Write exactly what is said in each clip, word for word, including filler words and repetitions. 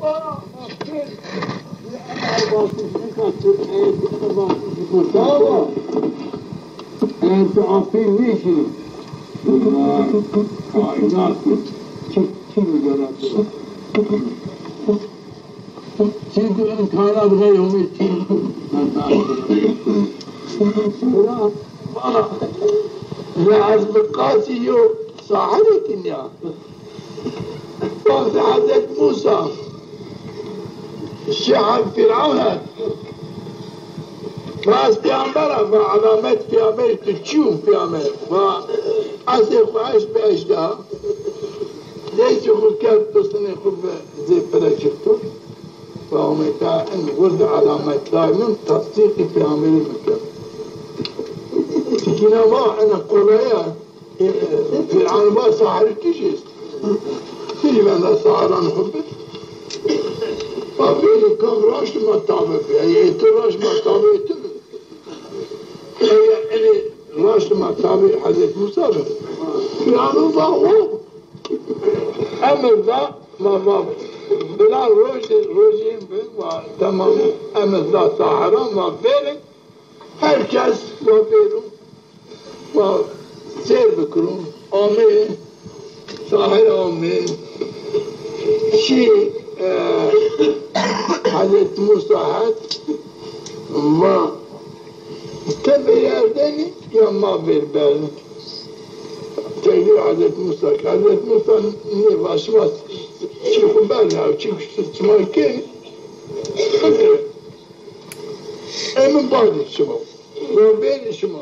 Eğer tu afî nêşî, kaînat çi, çi gerek? Çünkü imkanat gayr homê çi. Ya, ya ez bi qasî yo sahirê dinya. Wextê Hezret Musa şi hem Fîrawn het. Va ez pêxember a, va elamet pêxemberî tu çi yo pêxember? Va esê xwu eşt bi ejdeha. Destê xwu kerd, pistinê xwu bi zê pire girto. Va Homê Teala in wir de elamet dayî min, tesdîqî pêxemberî min kerd. Tikîna va ena qolaya. Fîrawn va sahirî tu jî est. Ti jî venda sahiran xwu bid. Va bêrî kam raşt ma tabi bi. Ey, ey tu raşt ma tabi tu bi. Ey, ey raşt ma tabi Hezret Musa bi. Fîrawn va o. Emir da, ma va filan rojî, rojî bi, va temam, emir da sahiran, va bêrî. Her kes wa bêro, wa sêr bikiro. Amê, sahir amê. Şî, e, Hezret Musa het, va ti bêr erdenî ya ma bêr bernî. Teklîf Hezret Musa. Hezret Musa nê va şima çî xwu bernî, çî şima kenî. Ê min badê şima, wa bêrê şima.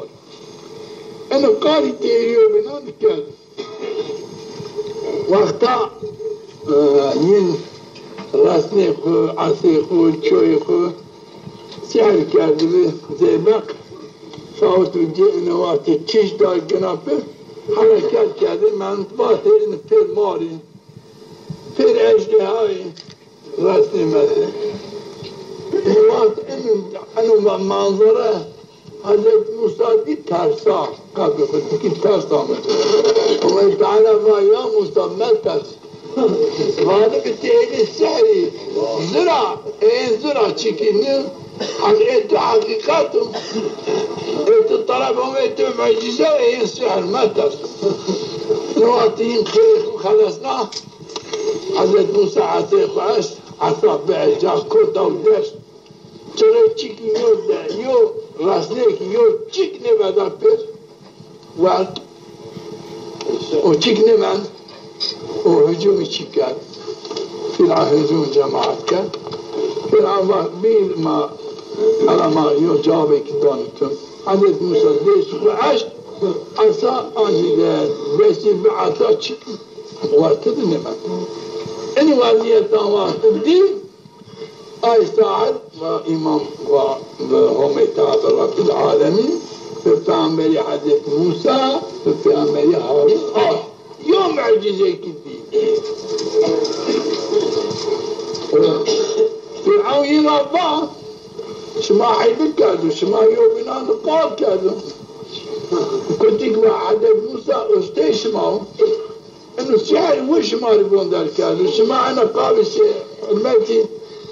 Eno qarî têrîyo bînan kerd. Wexta, e, yin resnê xwu, esê xwu, çoyê xwu sîher kerdibi zêbeq. Sawit û cê ino wextê çiş da gina pir, hereket kerdê, men va hêrîn pêr marî, pêr ejdehayî. Resnê mesnê. Ê wext eno, eno ma-, manzara Hezret Musa dî, tersa. Qebrê xwu dikî, ters ame. Homê Teala va ya Musa meters. Va di bi têrî sihrî zira, ê zira çikî nî, ê tu heqîqet o. Ê tu teleb Homê tu mucîze, ê sihir meters. No wextî yin xêrê xwu xelesna. Hezret Musa esê xwu eşt, esa bi eca kota û deşt. Çirê çikî yo de, yo resnêkî, yo çik nêveda pêr, werd. O çik nêmend, o hucûmî çik kerd. Fîlan hucûm cemaat kerd. Fîlan va bîr ma, hela ma yo cewabêkî danî tu. Hezret Musa dest xwu eşt, esa ancî de destî bi esa çik. Wexti de nêmend. Enî wezîyetan wexti dî, ay saet va îman va bi Homê Teala Rebbîl Alemîn, bi peyxemberî Hezret Musa, bi peyxemberî Harûn a. Yo mucîzekî dî. Fîrewn yi ra va, şima heybi kerdo, şima yo bînan de qal kerdo. Kutik va Hezret Musa ustê şima o. Eno sîher wi şima rê vonder kerdo. Şima ena qavê sê hurmetî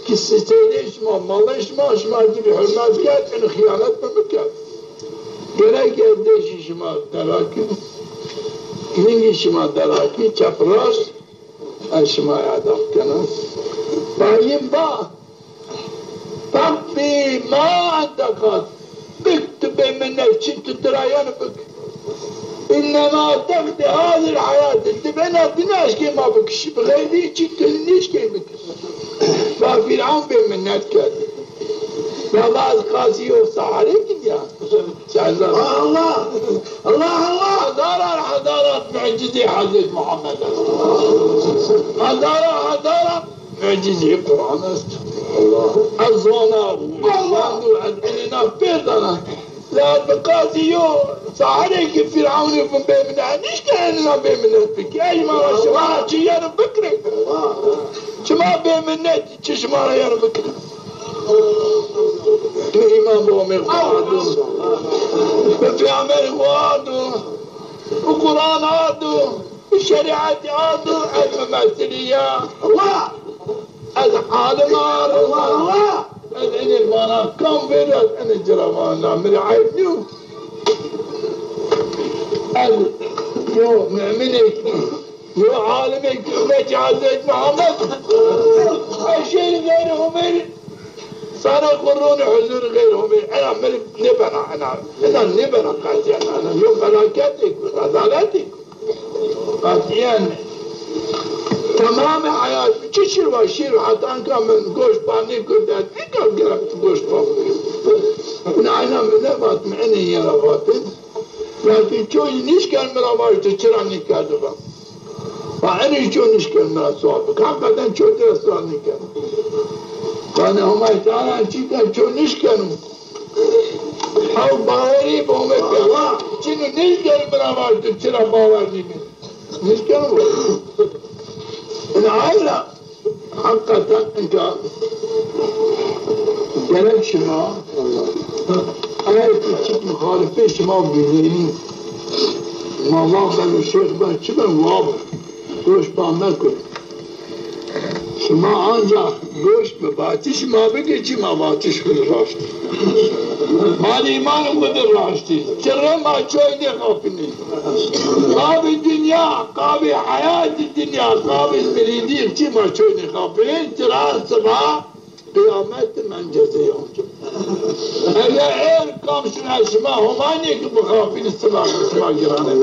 ki sitênê şima, malê şima, şima ci rê hurmet kerd, eno xîyanet bi mi kerd. Gerek ez dêşî şima derakî, lingî şima derakî, çep rast, ez şima edab kena. Bayîn ba, Rabbî ma enteqat. Bik tu bêminnet, çin tu tira yeno bik. Înnema teqdî hazil heyatî. Ti bena dinya eşkê ma bikişî, bi xeyrî çin tu nêşkê bikişî. Va Fîrewn bêminnet kerd. Va ez qasî yo sahirêkî ya. Serdar. Allah! Allah, Allah! Hezaran hezaran mucîzê Hezret Muhammed. Hezaran hezaran mucîzê Quran est. Allah! Ez zana, ez wendo, ez enê na pêr dana. La bi qasî yo sahirêkî Fîrewnî vin bêmine, nîşke enê na bêminnet bikî. Ey ma şima ra çi yeno bikirê. Şima bêminnet, çi şima ra yeno bikirê. Mi îman bi Homê xwu ardo. Bi peyxemberî xwu ardo. Bi Quran ardo. Bi şerîetî ardo. Ez mi mesilî ya. Allah! Ez alim a, ez enê vana kam vêr, ez enê ci ra vana, mi rê eyb nîyo. Ez yo muminêk, yo alimêk ummetî Hezret Muhammed, ez şêrî xeyrê Homêrî, sarê xwu ronî huzurî xeyrê Homêrî, ena mi rê nêbena, ena, ena nêbena qetîyen, ena yo felaketêk, rezaletêk. Qetîyen temamê heyat mi çi şîr va şîr, heta anka min goşt pa nêkird, ez nîka gerek tu goşt pa bikir. Min ayna mi nêvat, mi enê yê ra vatin. Lakin ço nîşken mi ra vaj tu çira nîkerdi va. Va enê ço nîşken mi ra sual bik. Heqîqeten ço ti ra sual nîkerd. Vanê Homay Teala çîken ço nîşkeno. Ew bawerî bi Homê Peyxamber. Çinu nêşkeno mi ra vaj tu çira bawer nîbî. Nêşkeno. Ina ayra heqîqeten inka gerek şima ayetî çik muxalifê şima bivênî. Ma va beno şêx ben çi ben wa bi. Goş pa mekir. Şima ancax goş bi vatişî ma bikir, çî ma vatiş xwu raşt. Ma rê îmanê xwu de raştî. Çirê ma çoy nêxapinî. Qabê dinya, qabê heyatê dinya, qabê mirîdî çî ma çoy nêxapinî. Çira siba qîyamet de mencezeyê onca. Eger her kam şina şima Homanê ki bixapinî siba şima giranê.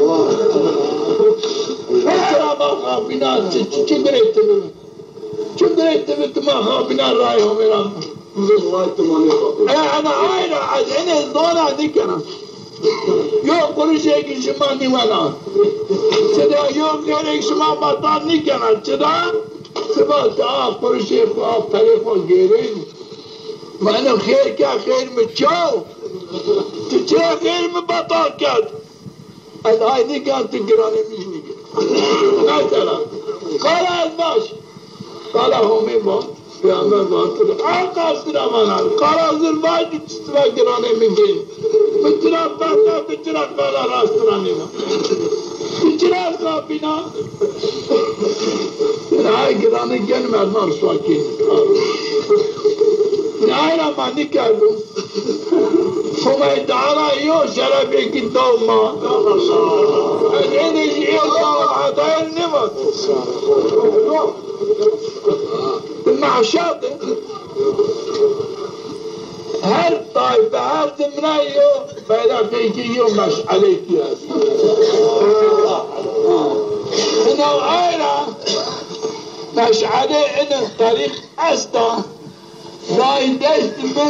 Çira ma xapîna, çi, çi, çi girê ti bi? Çi girê ti bi, ti ma xapîna rayê Homê ra. E, ena ay ra ez enê zana nîkena. Yo qurişêk şima nîwena. Çida yo xêrêk şima betal nîkena. Çida? Siba ti a qurişê xwu, a perê xwu gêrên. Ma eno xêr ke, xêr mi çaw? Ti çira xêr mi betal kerd? Ez ay nîken, ti giranê mi jî nîken. Mesela, qala ez vaj. Qala Homê vat, Peyxamber vat. Ew qas tira vana. Qala zir vaj, tu çi tira giranê mi gên. Mi tira fehme, mi tira fehme rast tira nêva. Mi tira xapîna. Ay giranê gen merdiman riswa kên. Ay ra ma nîkerdo. Homay Teala yo şerefêkî daw ma. Ez enê jî ê daw hetayê nêvat. Di mehşer de her tayfe, her zimre yo beyraqêkî, yo meşelêkî est. Ina ay ra meşelê inin terîq esta. Zay dest mi,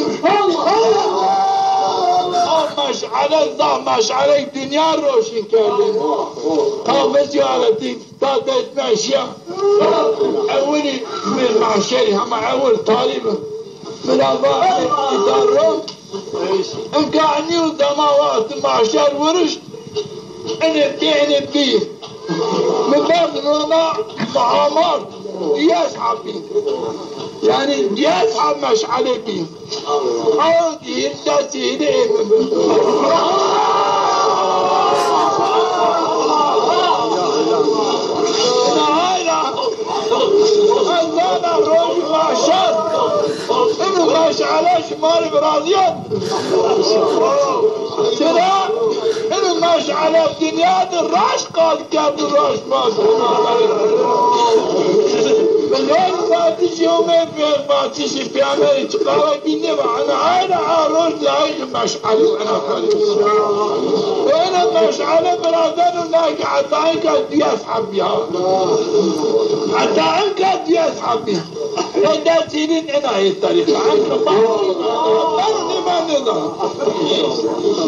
o meşale, zaf meşale dinya roşin kerdin. Ta vizyaretî, ta dest meşiya. Ewilî mi mahşerî, hema ewil talîb. Mi ra va îdar ro. Inka nîyo dema wextî mahşer wirişt. Enê bêhnê bî. Mi berd rona muhamar. Diyes habî. Yanî diyes hab meşale bî. Aw dî hîn destî hînê ê mi bi. Ina ay ra ez zana roj mahşer. Ino meşale şima rê virazîyen. Çira? Ino meşale dinya de raşt qal kerd û raşt vat. Bi xêr vatişî Homê pê-, vatişî pêxemberî çiqawekî nêva. Ina ay ra a roj layîqî meşale ena xalî. Ena meşale birazeno na ki heta enka diyes hebî ha. Heta enka diyes hebî. Ê dest hînîn ena ê terîqa. Enka ba-, beno nêbeno nêzana.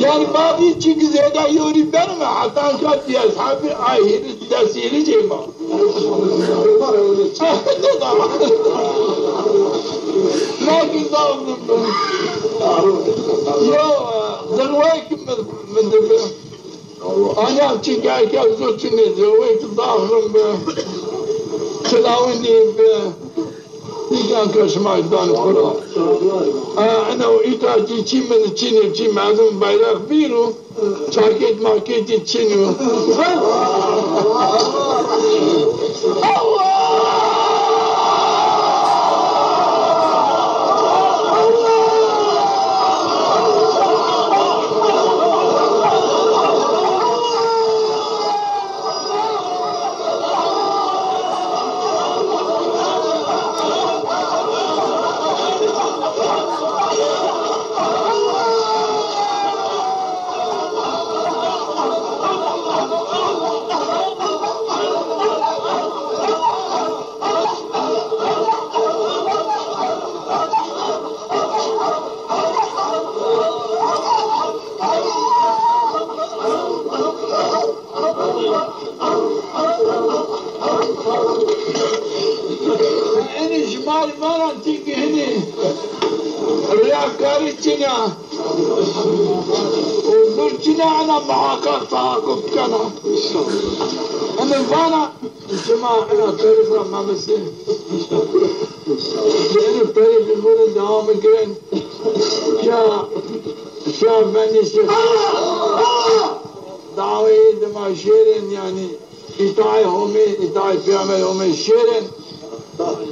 Yanî badî çîkî zêde yorî beno mi heta enka diyes hebî ay hînî dest hînî cê ma. Nêzana. Lakin zaf rind bi. Yo, zixweyêk mi, mi dibi. Anya çi gerke zû çinê, zewêk zaf rind bi. Çilawindî bi. Nîkan ke şima danî xwu ra. E, eno îta çî, çî min çinê, çî merdum beyraq bîro, çakêt makêtî çinî yo. Vana tîkî hinî riyakarî çin a. Û zur çin a, ena muhaqqaq tehaqquk kena. Ena vana şima ena tarîx ra memisî. Ena tarîxî xo rê dewam girin. Ya şa venî şi daweyê dima şêrin, yanî îtaê Homê, îtaê Pêxember Homê şêrin.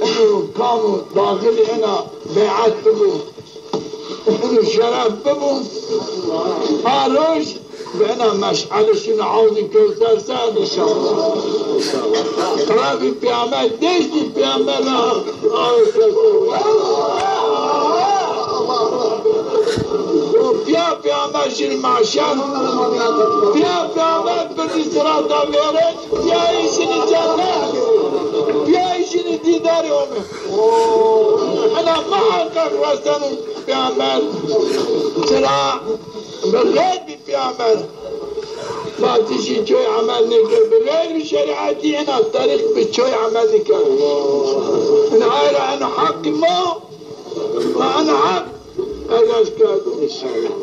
Eno kam o daxilî ena beyat bibo, eno şeref bibo, a roj bi ena meşale şino Hewzî Kewser ser. Qirabî Pêxember, destî Pêxember ra awe Kewser. Û pîya Pêxember şinî meşer, pîya Pêxember birdî sirata vêrên, pîyayî şinî cennet, pîyayî şinî dîdarê Homê. Ena muhaqqaq reseno Pêxember. Çira? Bi xeybî Pêxember. Fatîşî çoy emel nêkerd. Bi xeybî şerîetî ena tarîx bi çoy emel nêkerd. Ena ayra eno heqî ma, ma eno heq Egaş kerdo. Înşallah.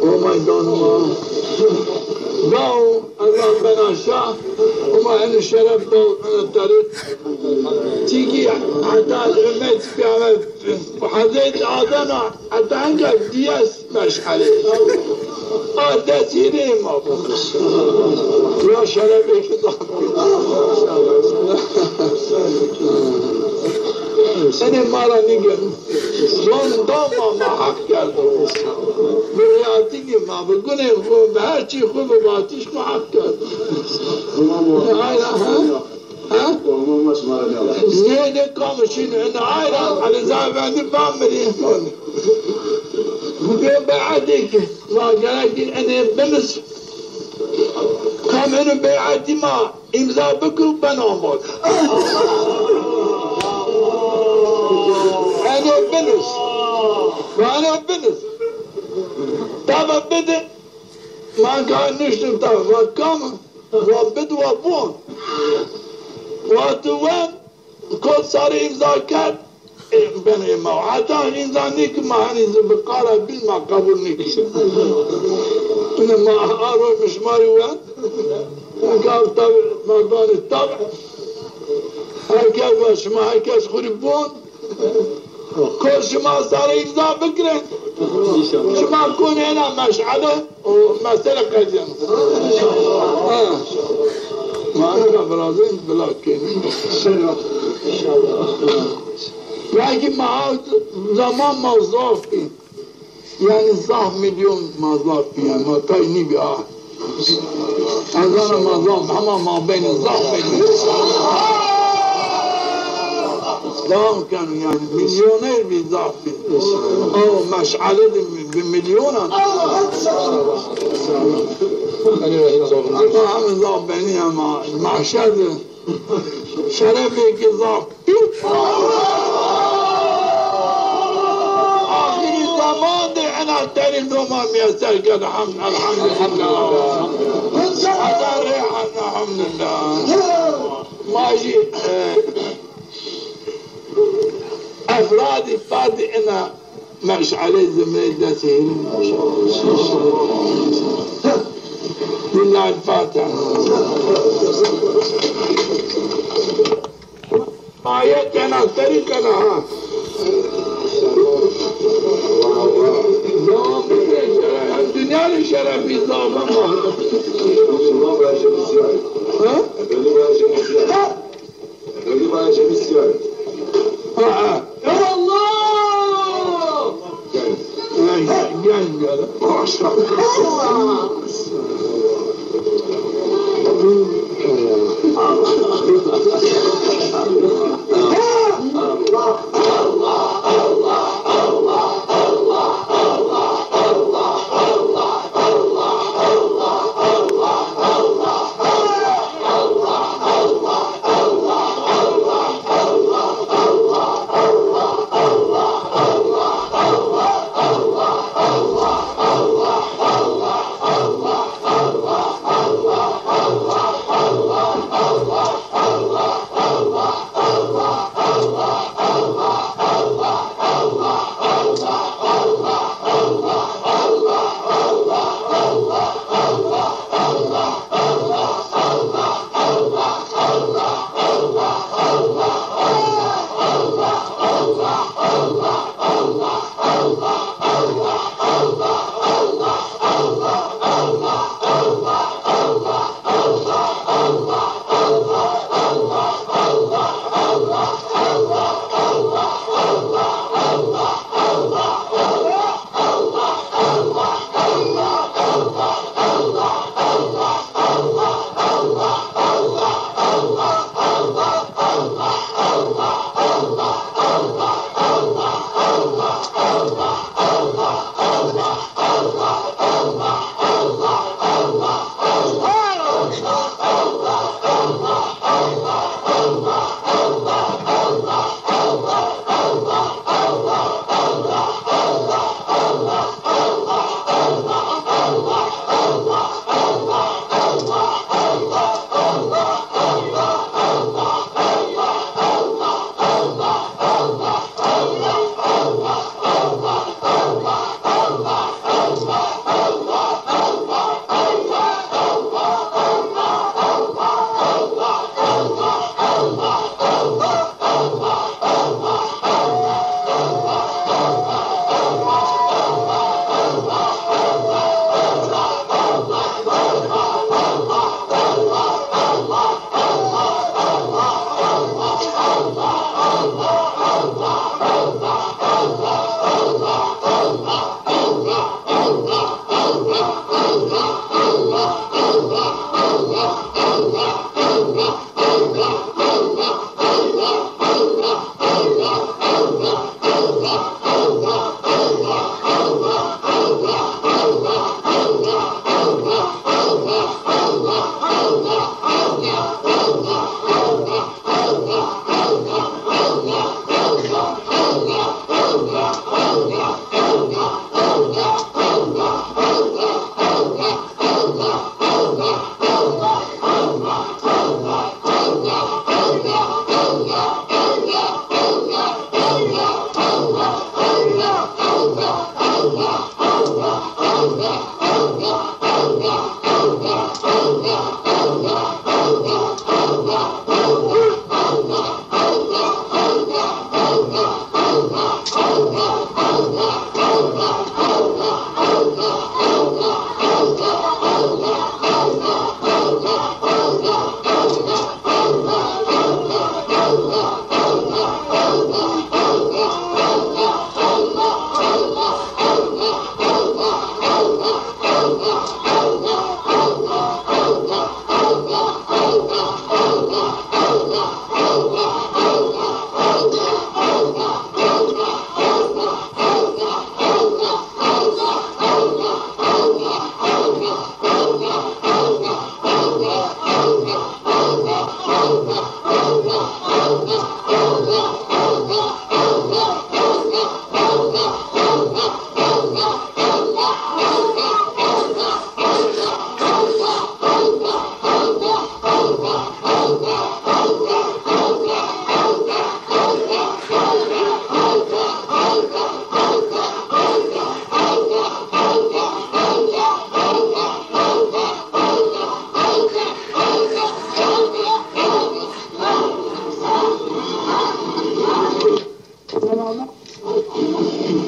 Homay dano ma. Dao, Allah bena şa. Homa eno şeref dao, eno tarîx. Çîkî heta ummet Pêxember, Hezretî Adem ra heta enka dîyes meşale. A des hîrê ma bo. Ya şerefê ki da. Senê ma ra nîgeno. Zon da ma, ma heq kerdo. Bi riyatî ki ma, bi gunê xo, bi her çî xo, bi vatîş xo heq kerdo. Hayra, ha? Ha? Nê, nê kam şîn, ena ayra, Elîza Efendî vamirî. Bê beyatê ki, ma gerek enê binis. Kam eno beyatî ma îmza bikir, ben amade. Enê binis. Enê binis. Tava bidi. Ma ga niştim tava. Va kam? Va bid, va bon. Va tu wen, kot sarê îmza kerd, e, ben ê ma. Heta îmza nêkir ma henî zî bi qara bîn ma qebul nêkir. Ine ma a roy mi şima rê wen. Gav tabi, ma danê tabi. Her kes va şima her kes xwu rê bon. Ko şima sarê îmza bikirin. Şima konê ena meşale û mesele qedîyen. Ha. Ma ena virazên bila kenî. Belkî ma zaman ma zaf bî. Yanî zaf milyon ma zaf bî, yanî ma tay nîbî a. Ez zana ma zaf, hema mabeynî zaf bî. Dewam keno yanî, milyoner bî, zaf bî. Aw meşale de bi milyonan. Ama hema zaf benî, ama mahşer de şerefê ki zaf. Axirî zeman de ena terî doma miyeser kerd. Hamd, elhamdulillah. Hezar rê hamd, elhamdulillah. Ma jî, e, efradî ferdî ena meşale zimrê destê hîrê. Lillahil Fatiha. Ayet ena serî kena ha. Dewam bike, şeref, hem dinya rê şerefî zaf ama. Ha? Ha, ha. Ya Allah! Gel, gel, gel.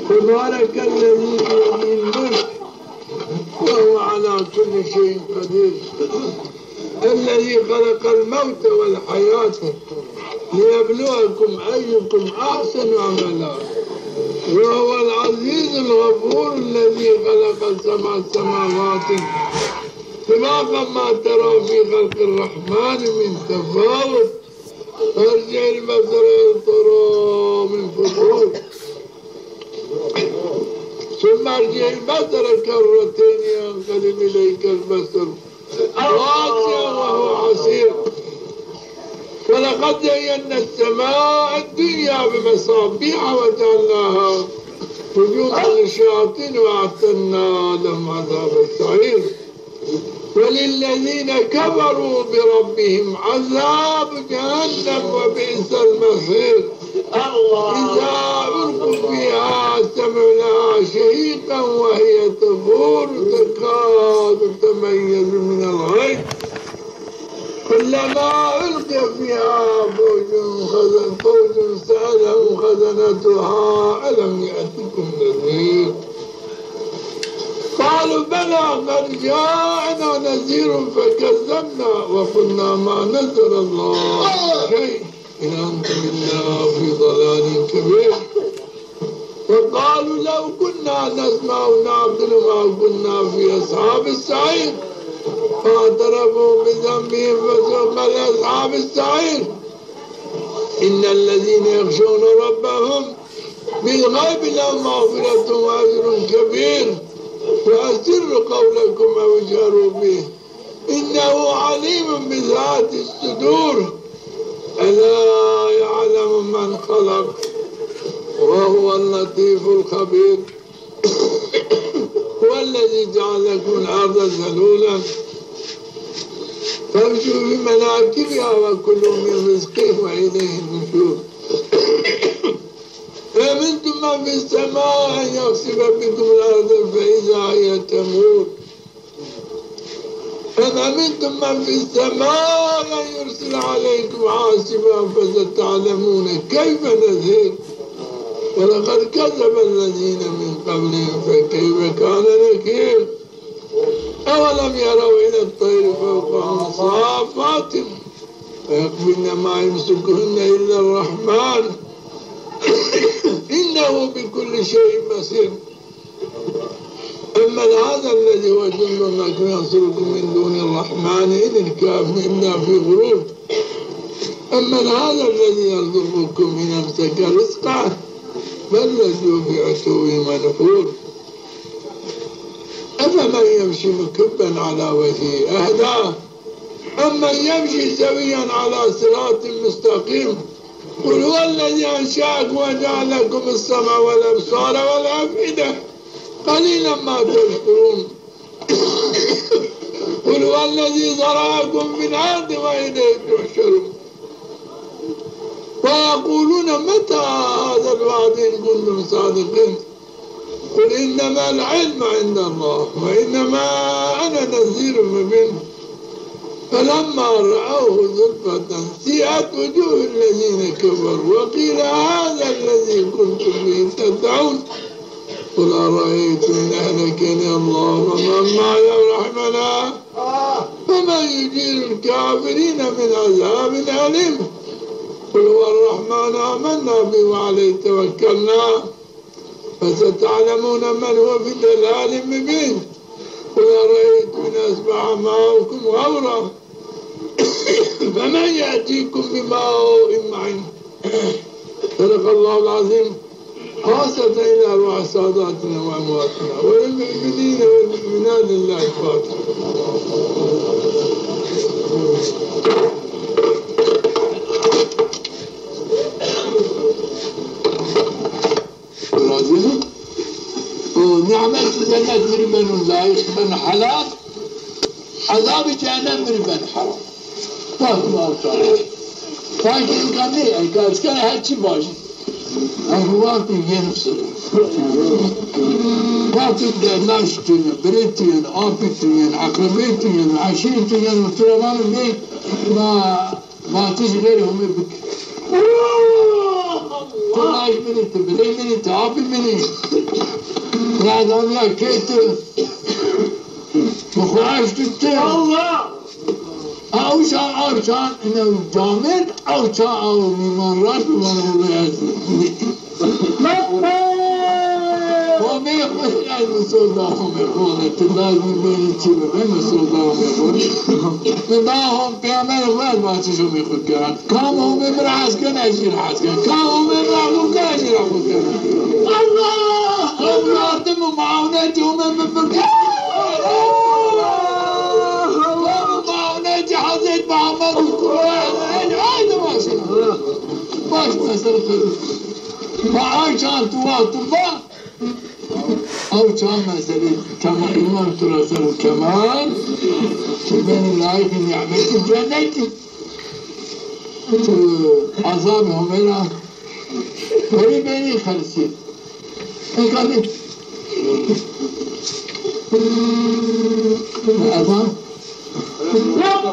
تبارك الذي بيده الملك وهو على كل شيء قدير. الذي خلق الموت والحياة ليبلوكم أيكم أحسن عملا وهو العزيز الغفور الذي خلق سبع سماوات طباقا ما ترى في خلق الرحمن من تفاوت فارجع البصر هل ترى من فطور. ثم ارجع البصر كرتين ينقلب إليك البصر خاسئا وهو حسير. ولقد زينا السماء الدنيا بمصابيح وجعلناها رجوما للشياطين وأعتدنا لهم عذاب السعير. وللذين كفروا بربهم عذاب جهنم وبئس المصير. إذا ألقوا فيها سمعوا لها شهيقا وهي تفور تكاد تميز من الغيظ كلما ألقي فيها فوج خزن-، فوج سألهم خزنتها ألم يأتكم نذير؟ قالوا بلى قد جاءنا نذير فكذبنا وقلنا ما نزل الله من شيء إن أنتم إلا في ضلال كبير. وقالوا لو كنا نسمع أو نعقل ما كنا في أصحاب السعير. فاعترفوا بذنبهم فسحقا لأصحاب السعير. إن الذين يخشون ربهم بالغيب لهم مغفرة وأجر كبير. وأسروا قولكم أو اجهروا به إنه عليم بذات الصدور. ألا يعلم من خلق وهو اللطيف الخبير. هو الذي جعل لكم الأرض ذلولا فامشوا في مناكبها وكلوا من رزقه وإليه النشور. أأمنتم من في السماء أن يخسف بكم الأرض فإذا هي تمور. أم أمنتم من في السماء أن يرسل عليكم حاصبا فستعلمون كيف نذير. ولقد كذب الذين من قبلهم فكيف كان نكير. أولم يروا إلى الطير فوقهم صافات ويقبضن ما يمسكهن إلا الرحمن إنه بكل شيء بصير. أمن هذا الذي هو جند لكم ينصركم من دون الرحمن إن الكافرون إلا في غرور. أمن هذا الذي يرزقكم إن أمسك رزقه بل لجوا في عتو منفور. أفمن يمشي مكبا على وجهه أهدى أمن يمشي سويا على صراط مستقيم. قل هو الذي أنشأكم وجعل لكم السمع والأبصار والأفئدة قليلا ما تشكرون. قل هو الذي ذرأكم في الأرض وإليه تحشرون. ويقولون متى هذا الوعد إن كنتم صادقين. قل إنما العلم عند الله وإنما أنا نذير مبين. فلما رأوه زلفة سيئت وجوه الذين كفروا وقيل هذا الذي كنتم به تدعون. قل أرأيتم إن أهلكني الله ومن معي أو رحمنا فمن يجير الكافرين من عذاب أليم. قل هو الرحمن آمنا به وعليه توكلنا فستعلمون من هو في ضلال مبين. قل أرأيتم إن أصبح ماؤكم غورا فمن يأتيكم بماء معين. صدق الله العظيم. خاصة إلى أرواح ساداتنا وأمواتنا وللمؤمنين والمؤمنات. الفاتحة. Razî. O nîmetî cennet mi rê beno layiq, beno helal. Ezabî cehennem mi rê beno heram. Bak, bak, bak. Sanki îmkan nê, îmkan eskene her çî vajî. Ama wextê yeno siro. Wextê de laş tu yeno, birê tu yeno, apî tu yeno, eqrebê tu yeno, eşîrê tu yeno, tu ra vano bê, ma Vatişî xeyrê Homê bik. Tu laj min î, tu birê min î, tu apî min î. Ya danya kê tu. Tu xo eşt tu. Allah! Awşa awşa ine camêrd, awşa aw mîman rast vano Homê ez. Homê xo, ez mi soza Homê xo ne, ti lazim bênî çi bibe, mi soza Homê xo ne. Mi da Hom-, Peyxamberê xo ez vatişê Homê xo kena. Kam Homê mi ra hes kena, ez jî ra hes kena. Kam Homê mi ra xo kena, ez jî ra xo kena. Allah! Allah! Ti mi muawnetî Homê mi bike. Allah! Ti mi muawnetî Hezret Muhammed Kur'an. Haydi başla. Baş mesela. Ma ay çan tu va tu va. Ew çax mezelê kemal, îman tu ra ser û kemal, tu benî layiqî nîmetî cennetî. Tu ezabê Homê ra berî benî, xelisî. Eka dî. Ezan. Wa, wa.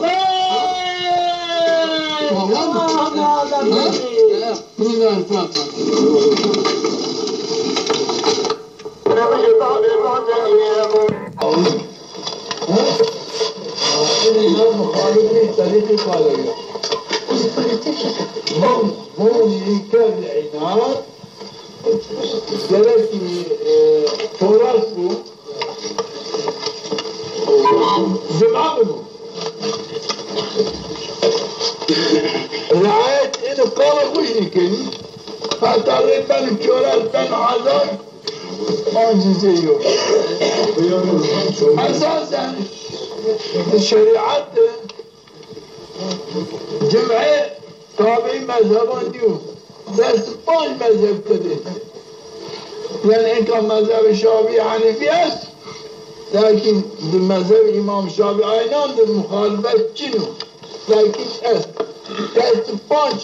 Ha? Bismillahirrahmanirrahim. Ini ya muhalifî terîqî kaleya. Von, von, înker înat. Gerek, e, Toras bu. Cuma mı bu? Riayet ini kala kuş nikeni. Hatta ben çoras, ben azar. Ancî zey yo. Esasen şerîat de cum'e tabiî mezheban dîyo. Des panc mezheb tede. Yanî enka mezhebê Şafîî Henefî est, lakin di mezhebê Îmam Şafîî aynan de muxalifet çin o. Lakin est. Des panc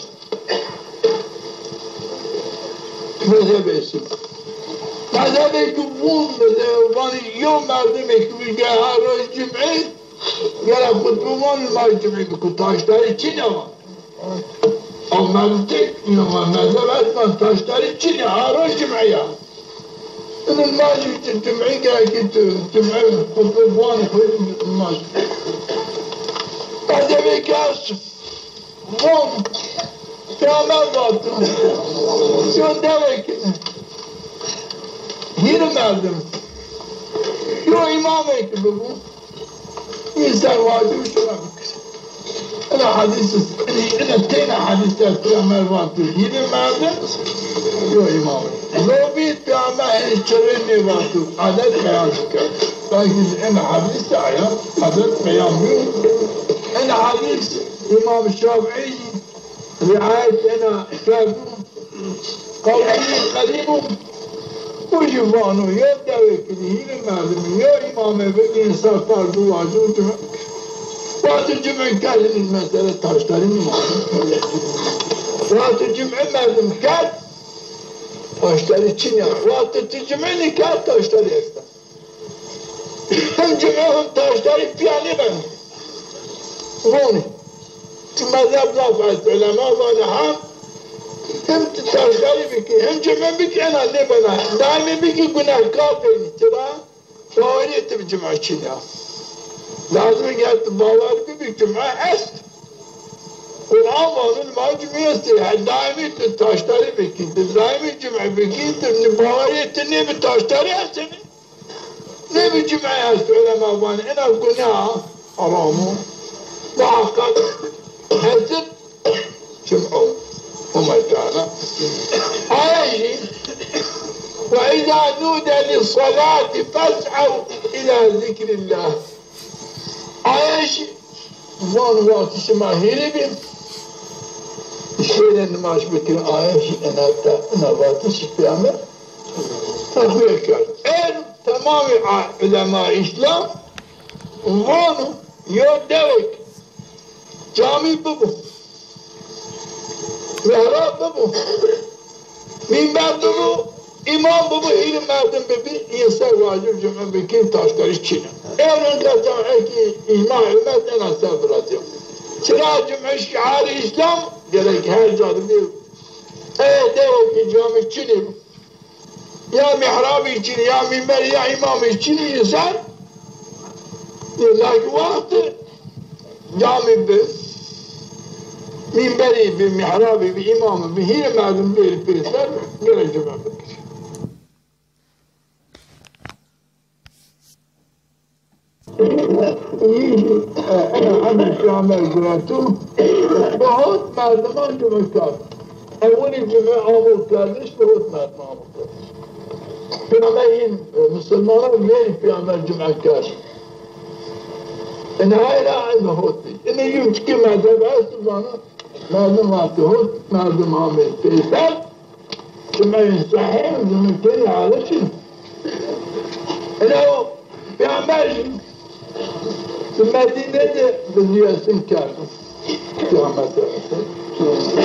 mezhebê sî. Mezhebê ki vûn mezhebê vanî yo merdimê ki bige her roj cum'e gere xutbe van, nimaj cum'e biko, taştarî çin a van. Aw merdimê, yo mezheb est van taştarî çin a, her roj cum'e ya. Ino nimaj cum'e gere ki tu cum'e xutbe van, nimaj. Mezhebê ki est. Von, Peyxamber vato, yo dewêk hîrê merdim, yo îmamêk bibo, însan wacib cuma bikir. Ina hedîs, ina teyna hedîs de Peyxamber vato hîrê merdim, yo îmamêk. Lobî Peyxamber henî çirê nêvato, edet beyan kerd. Belkî ina hedîs de aya, edet beyan biyo. Ina hedîs Îmam Şafîî riayet ena kerdo. Qewlî qedîm o. O jî vano, yo dewêk de hîrê merdimî, yo îmamê bigî, însan ferz û wacib cum'e. Wextê cum'e kerdinî, mesele taştarî nîvano. Wextê cum'e merdim kerd, taştarî çin a. Wextê ti cum'e nîkerd, taştarî esta. Him cum'e him taştarî pîya nêbeno. Vonî. Ti mezheb zaf est, ulema vanî hem, him ti taştarî bikî, him cum'e bikî, ena nêbena. Daîmî bikî, gunehkar benî. Çira? Bawerîyê ti bi cum'e çin a. Lazim e ke ti bawer bibî, cum'e est. Quran vano, nimaj cum'e estê. He, daîmî ti taştarî bikî, ti daîmî cum'e bikî, ti bawerîyê ti nê bi taştarî estênî. Nê bi cum'e est, ulema vanî, ena guneh a, heram o. Muheqeq Esr, cum'u, Homay Teala. Aye jî, "Ve izâ nude lis-salâti fes'ew ilâ zikrillâh." Aye jî, van wextî şima hîrê bî, şêrê nimaj bikir, aye jî ena te, ena vatişî pêxember texwîye kerd. Êr temamî a-, ulema Îslam vano yo dewek camî bibo, mihrab bibo, mînber bibo, îmam bibo, hîrê merdim bibî, yin ser wacib cum'e bikî, taşkarî çin o. Êr inka cam-, ekî îcma ummet ena ser virazîya. Çira cum'e şîarê Îslam gerek her ca de bî. Ê dewekî camî çinî bi. Ya mihrabî çinî, ya mînberî, ya îmamî çinî, însan, lakî wext camî bi, mînberî bi, mihrabî bi, îmamî bi, hîrê merdim bêrî pêser, gerek cum'e bikir. Îyî, e, ena emrê Pêxember gureto, bi hot merdiman cum'e kerd. Ewilî cum'e amo kerdiş, bi hot merdiman amo kerdiş. Pêxember yin, e, misilmanan verî Pêxember cum'e kerd. Ina ay ra ina hot bî. Ina yum çikî mezheb est vana, merdim vatî hot, merdim amê pêser. Cum'eyê sehîh, cum'eyê kenî alişî. Ina o Pêxember jî di Medîne de bi dîyesin kerdo. Pêxember.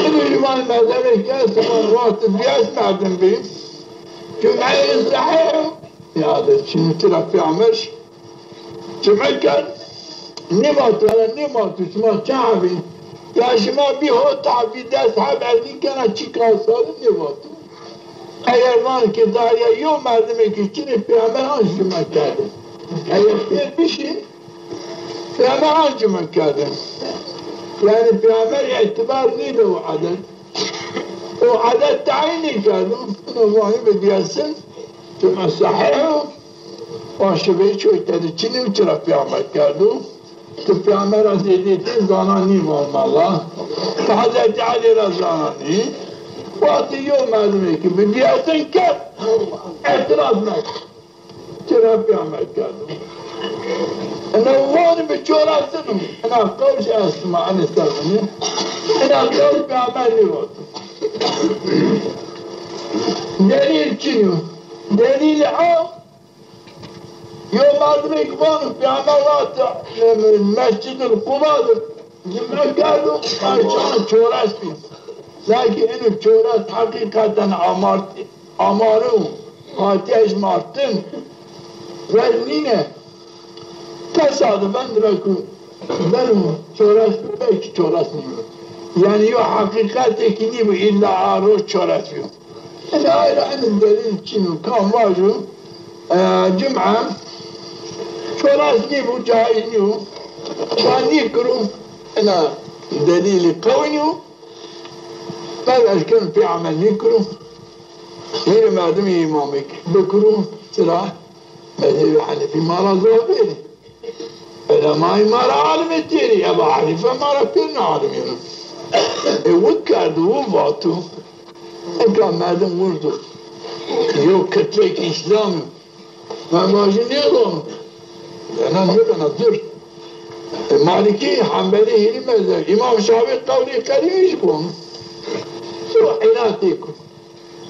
Ino jî van mezhebê ke sima wextî dîyes merdim bî. Cum'eyê sehîh, ya de çinî tira Pêxember jî Cum'e kerd, nêvato, ena nêvato, şima çi hebî? Ya şima bî hot hebî, des heb erdî kena, çi kasarî nêvato. Eger van ke da ya yo merdimê ke çinê Pêxember anc cum'e kerde. Eger pêr bişî, Pêxember anc cum'e kerde. Yanî Pêxember îtîbar nêde o edet. O edet tayîn nêkerdo. Ino vanî bi dîyesin. Cum'e sehîh o. Wa şubheyî çoy tede çinî û çira Pêxember kerdo. Ti Pêxember ra zêdêtî zana nîvan mala. Ti Hezretî Elî ra zana nî. Wextî yo merdimê ki bi dîyetin kerd, îtîraz mekir. Çira Pêxember kerdo. Ina vanî bi çorasin o. Ina qewş est ma, enê ser vinî. Ina qewş Pêxember nêvato. Delîl çin o. Delîlê a, yo merdimêk vano Pêxember vat, e, Mescîdul Quba de cum'e kerdo, ma çan çoras bî. Lakîn ino çoras heqîqeten amart, amare o, hatiye ejmartin, wez nîne. Tesadüfen direkt beno çoras, belkî çoras nîyo. Yanî yo heqîqetêkî nîbo, îlla a roj çoras bîyo. Ina ay ra ino delîl çin o, kam vajo, e, cum'e çoras nîbo, caiz nîyo. Wa nîkiro, ina delîlî qewî nîyo. Belkî keno pê emel nîkiro. Hîrê merdimî îmamêk bikiro, çira? Mezhebê Henefî ma ra zaf bêrî. Ulemayê ma ra alimê têrî. Eba Henîfe ma ra pêrine alimî yo. E, wi kerdo, wi vato. Nika merdim wirdo. Yo kitlek Îslam yo. Ma vajî nêzano. Ena nêbena dur. E, Malikî, Henbelî, hîrî mezheb. Îmam Şafî qewlî qerîbî jî bono. So, înatêk o.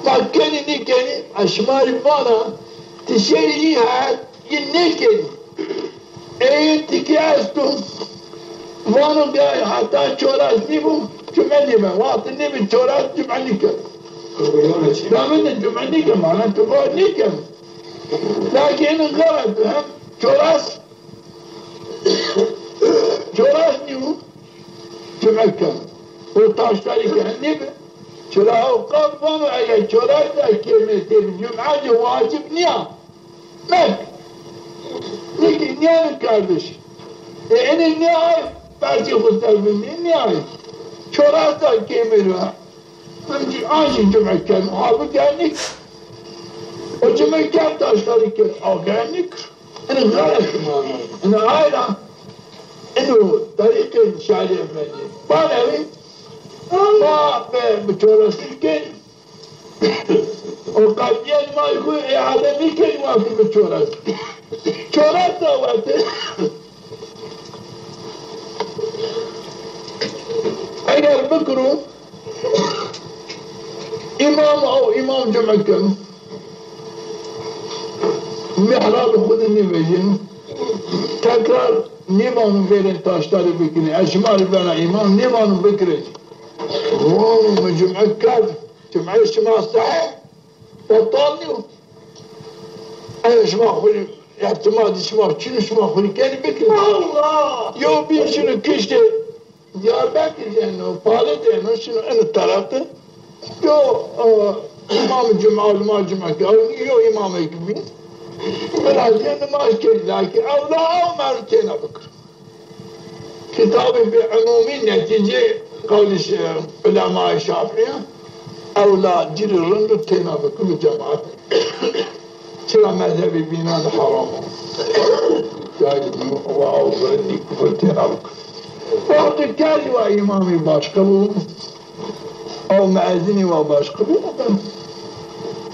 Ma kenî nêkenî, ez şima rê vana, ti şêrî yî het, yî nêkenî. Ê yî tikî esto, vano bîya heta çoras nîbo, cume nêbeno. Wextî nêbi çoras, cume nîkeno. Daminde cume nîkeno, mana tu va nîkeno. Lakîn xelet o, hem çoras Çoras nîyo, cume keno. O taşkarî ke nêbi. Çira o qal vano eger çoras da kêmê têbi, cume ci wacib nîya. Mek. Nîkî nîyanî kardeş. E, enê nîyay, berzî xwu ser bindî, nîyay. Çoras da kêmê ro. Ancî, ancî cume keno. Halbukî enî o cume keno, taşkarî keno. Aw ke enî kir. Ini xelet mana. Ini ayra. In û terîqê şarê Efendî. Banewî ma be bi çoresî kên. O qedîyet ma xwu îade nîkên wextî bi çoresî. Çoresî wextî eger bikiro, îmam ew îmam cum'e keno. Mihrabê xwu de nêvejîno. Tekrar nêvano verên taştarî bikirî. Ez şima rê bena îmam, nêvano bikirê. Vano mi cum'e kerd. Cum'eyê şima sehîh, betal nîyo. Eger şima xwu rê îtîmadê şima çin o, şima xwu rê kenî bikirî. Allah! Yew bîn şino kiştê Diyarbekir de yeno, Pali de yeno, şino eno teref de. Yo, e, îmam cuma, îmam cuma ki, ew yo îmamê ki bî. Biraz yeno nimaj kenî, lakîn ew da ew merdi têna bikir. Kitabê bi umumî netîcê qewlê şi-, ulemayê Şafîî, ew la ci rê rind o têna bikir bi cemaat. Çira mezhebê bînan de heram o. Cayîz nîyo, wa ew rindî kufir têna bikir. Wextê kerî wa îmamî başqe bo. Ew muezzinî wa başqe bo.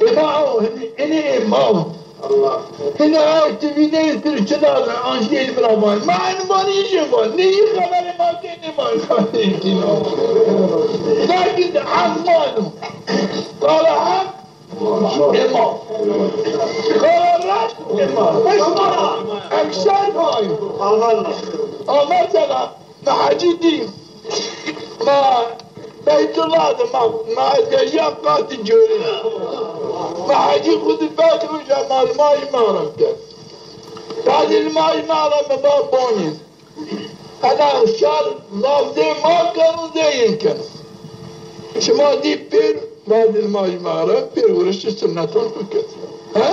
Êma ew hinî, hinî ê ma. Hinî ew ti vîneyê ti rê çi dano, an jî ê mi ra vanê. Ma eno vanê, îjê vanê. Nê yî xeberê ma kenê ma. Lakin de heq ma no. Qala heq, ê ma. Qala red, ê ma. Ekser ma yo. Ama mesela, mi hecî dî. Ma Beytullah de ma, ma ez vejîya qatî corî. Ma hecî xwu di vet uca ma limajî ma ra kerd. Badê limajî ma ra mi va bonî. Hela şar lav zê ma keno, zê yin keno. Şima dî pêr, badê limajî ma ra pêr wiriştî sunnetan xwu kerd. He?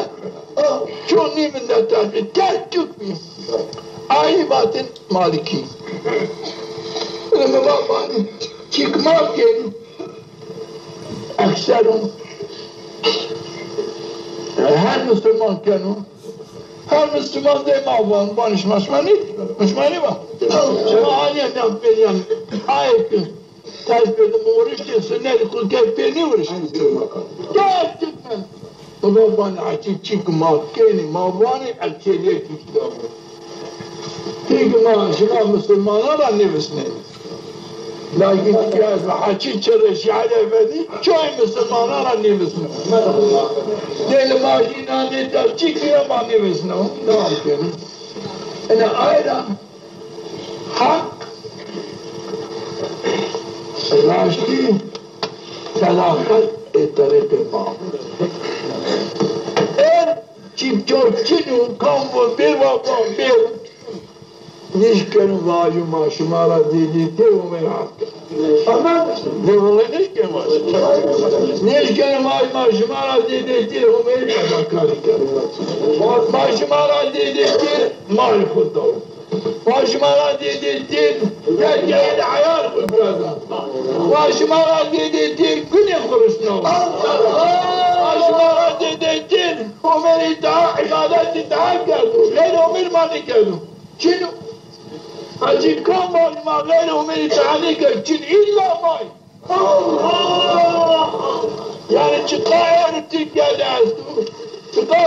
Ço nî min de terfî, tek tuk bî. Ayî vatin Malikî. Ina mi va vanî, çîk ma kenî. Ekser o. Her musulman keno. Her musulman de ma van, van şima, şima nî, şima nî va. Şima alîyen yan pêriyan. Ayet. Ters verdim, uğraştı, sünnet, kul kez peynir uğraştı. Gerçekten. O zaman açık çıkma, keni, mavani, ekseriyet İslam. Çünkü ma, şima Müslümanlara ne bilsin? Lakin ya, açık çere şehade efendi, çoğu Müslümanlara ne bilsin? Deli macina ne de çıkıyor, ama ne bilsin? Devam edelim. Yani ayran. Haq, raştî, sedaqet ê terîqê ma. Er çîk çor çin û kam vo bêr va kam bêr. Nêşkeno vajo ma şima ra dê dê têr Homêr haq. Ama ne wele nêşkeno vajo. Nêşkeno vajo ma şima ra dê dê têr Homêr fedakarî kerd. Ma şima ra dê dê têr malê xwu daw. Ma şima ra dê dê têr dergehê de eyar xwu girewta. Ma şima ra dê dê têr gunê xwu rusna. Ma şima ra dê dê têr Homêr îta, îbadet îta kerdo. Xeyrê Homêr ma nêkerdo. Çin o. Hecî kam vanî ma xeyrê Homêr îta nêkerdo. Çin îlla may. Allah! Yani çiqa ewro Tirkîya de esto, çiqa,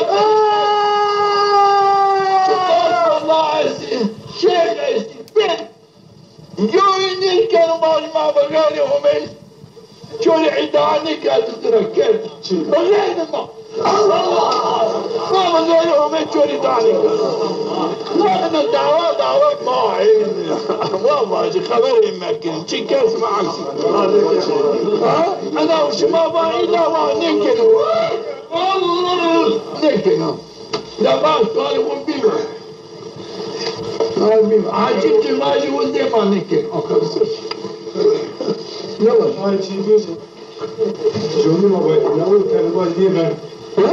çiqa sala estî, şêx estî, pêr. Yo nêkeno ma, ma bi xeyrê Homê çorî îdîa nêkerdo, zira kerd. Bi xeyrê ma. Allah! Ma bi xeyrê Homê çorî îdîa nêkerdo. Wa ina dawa, dawa ma ê. Wa vajî xeberê mekin. Çi kes ma eksik. Ha? Ena şima va îlla wa nêkeno. Nêkeno. Ya va sualê xwu bîme. Sualê bîme. Hacî tu vajî wendê ma nêkeno. O kadar. Ne var? Ay, çi diyorsun? Canım baba, ne o kelime diye ben. Ha?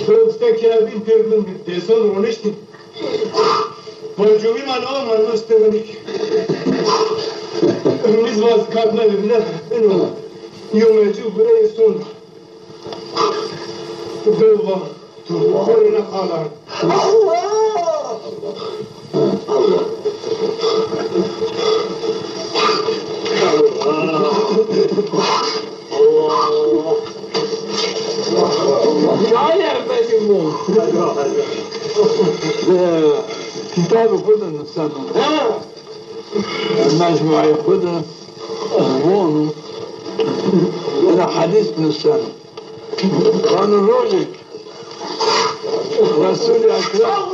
Doste ke bin pêr bin desan roniştî. Bon Jovi ma na ma nuşte bin. Emiz vaz katna evine. Eno. Yo mecû gure son. Dova. Korona kalan. Allah! Allah! Şair efendî bu. E, kitabê xo de nuseno. Mecmuayê xo de vonu. Ena hedîs nuseno. Vano rojêk Resûlî Ekrem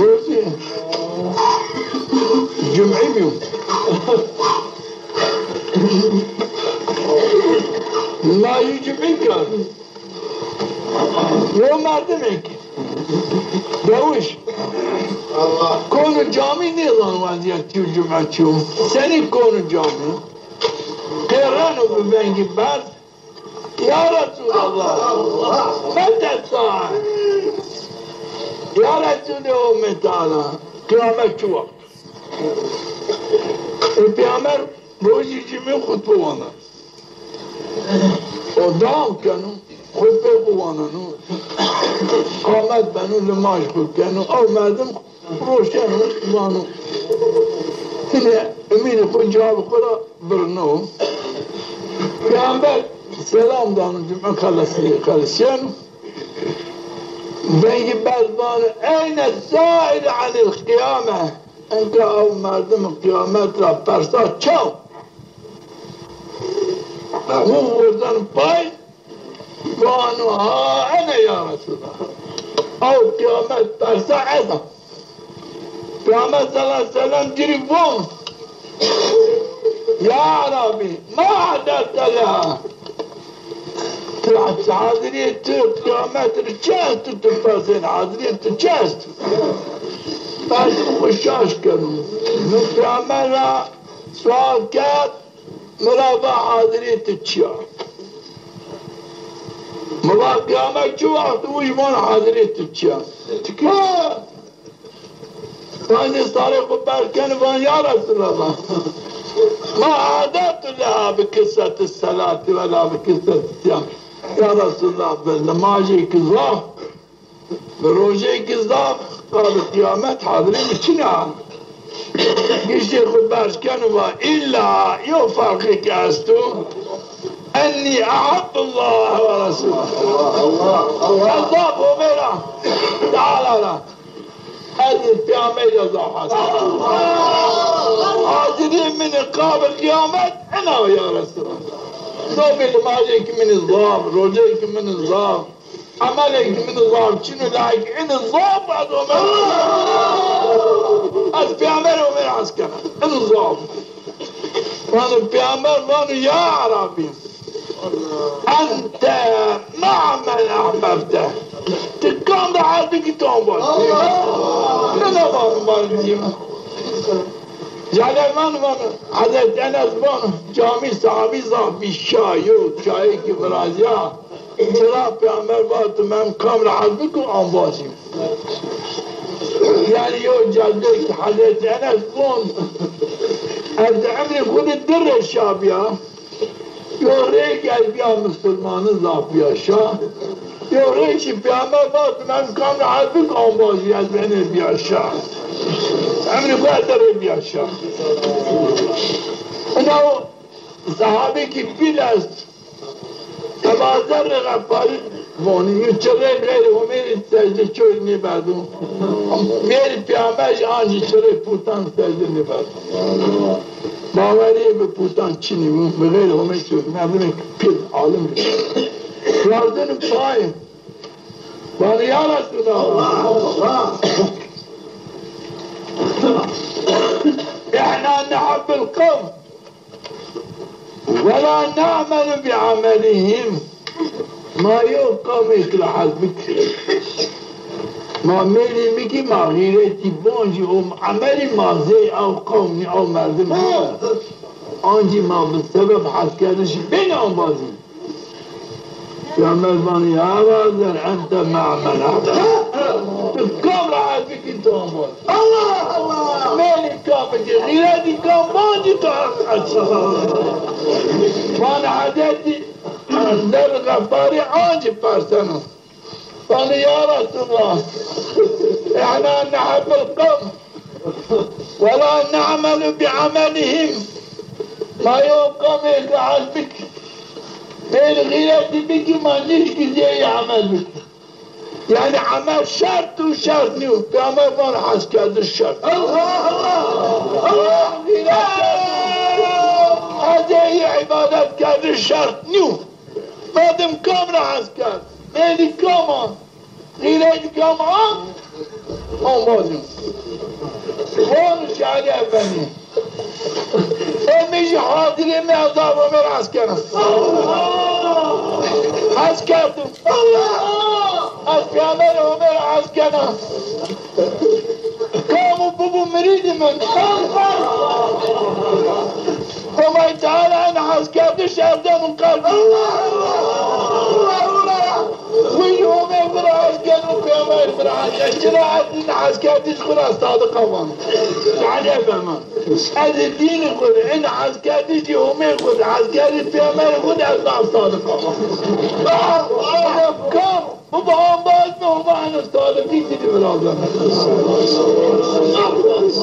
rojê cumî bîyo. Layî cumî kerd. Yo merdimêk dewiş kono camî nêzano wezîyetî yo, cum'e çi yo. Senî kono camî? Qêreno bi vengî berz. Ya Resulallah, mete sae. Ya Resulê Homê Teala, qiyamet çi wext? Ê Peyxamber rojî cumî xutbe vana. O dam keno, xutbê xo waneno. Qamet beno, limaj xo keno. Ew merdim roşeno, vano. Hine emînê xo cawabê xo ra virno. Peyxamber selam dano, cum'e xeles-, xelesîyeno. Vengî berz vano, eyne sail anil qiyame? Enka ew merdim qiyamet ra persa çaw? Wu wirzeno pay, vano, ha ene ya Resulallah. Ew qiyamet persa ez a. Peyxamber sallallahu aleyhi ve sellem ci rê von, ya Erabî, ma e'dedte leha? Ti hazirîyê ti qiyamet rê çi esto, ti persên hazirîyê ti çi esto? Merdim xo şaş keno. Mi Peyxamber ra sual kerd, mi ra va hazirîyê ti çi ya? Mi va qiyamet çi wext o, wu jî vano hazirîyê ti çi ya? Ti kî Pancê sarê xo berz keno, van ya Resulallah, ma e'dedtu leha bi kisseti selati ve la bi kisseti siyam. Ya Resulallah, bi limajêk zaf, bi rojêk zaf, qabê qiyamet hazirê mi çin a. Giştê xo berz keno, va îlla yo ferqêk esto. Ennî ehibbullah ve Resulah. Ez zaf Homê ra, Teala ra, ez Peyxamberî ra zaf hes kena. Hazirîyê min ê qabê qiyamet ena ya Resulallah. Zobî limajêk min ê zaf, rojêk min ê zaf, emelêk min ê zaf çin o, layik ene zaf ez Homê ra. Ez Peyxamberî Homê ra hes kena. Ene zaf. Vano Peyxamber vano ya Erabî, ente ma'a men ehbebte. Ti kam ra hes bikî ti ambaz. Nêna vano ma rê dîyê. Cale vano, vano, Hezretî Enes vano, camî sahabî zaf bî şa, yo çayêkî virazîya. Çira Peyxamber va, ti men kam ra hes bikî ambazî. Yanî yo cezbêk Hezretî Enes von, ez di emrê xo de di rê şa bîya. Yo rêk ez bîya misilmani, zaf bîya şa. Yo rêk jî Peyxamber va, ti men kam ra hes bikî ambazî, ez benê bîya şa. Emrê xo ez di rê bîya şa. Ina o sahabêkî pîl est. Eba Zerrê Xefarî vonî, çirê xeyrê Homê rê secde çoy nêberdo. Mêrê Peyxamber jî ancî çirê putan secde nêberdo. Bawerîyê bi putan çinî bû, bi xeyrê Homê çoy, merdimêk pîl, alim bî. Werdêne pay. Vanê ya Resulallah, îhna nehibbul qewm. Wela na'melu bi amelihim. Ma yo qewmêk ra hes bikî. Ma mêlî bikî, ma xîretî bon jî o emelî ma zey ew qewm nî, ew merdim nî. Ancî ma bi sebeb heskerdişî benî ambazî. Peyxamber vanî, ya Eba Zer, ente ma'a men ehbebte. Ti kam ra hes bikî ti ambaz. Allah Allah! Mêlî kam bikî, xîretî kam, bancî ti heq açî. Vanî Hezretî Zer Xefarî ancî perseno. Vanî ya Resulallah, إحنا نحب القوم ولا نعمل بعملهم. Ma yo qomê ke ez bik, pêr xîretî bikî, ma nişkî zê yê emel bikî. Yanî emel şert û şert nîyo. Peyxamber vano heskerdiş şert. Allah, Allah, Allah! Xîretkerdiş, ez ê îbadetkerdiş şert nîyo. Merdim kam ra hes kerd? Mêrî kam a? Xîretî kam a? Amazî. Vano Şarî Efendî. Ê mi jî hadirê mi, ez zaf Homê ra hes kena. Hes kerdim. Ez Peyxamberê Homê ra hes kena. Kam o bibo mirîdê min. Homay Teala en heskerdiş erdeno qelbî. Xwu jî Homê xwu ra hes keno, Peyxamberê xwu ra hes keno. Çira ez in heskerdiş xwu ra sadiq a vano. Yanî ez vano, ez dînî xwu rê, in heskerdiş jî Homê xwu rê, heskerdiş Peyxamberê xwu rê ez zaf sadiq a vano. Kam? Bu ambaz mi, Homa eno sadiqî dînî virazen.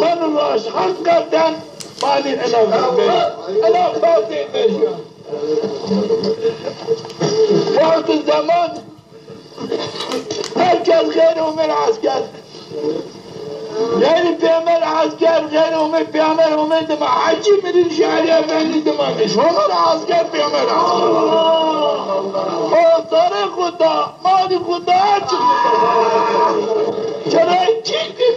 Beno raşt, heqîqeten manî ena vî bey. Ena ferdê vejîya. Wextê zeman her kes xeyrê Homê ra hes kerd. Xeyrê Peyxamber hes kerd, xeyrê Homê, Peyxamber Homê dima, Hecî Mirîd Şarî Efendî dima nişt. Homa ra hes kerd, Peyxamber hes kerd. O sarê xwu da, malî xwu da, her çi xwu da. Çerayê çî kir.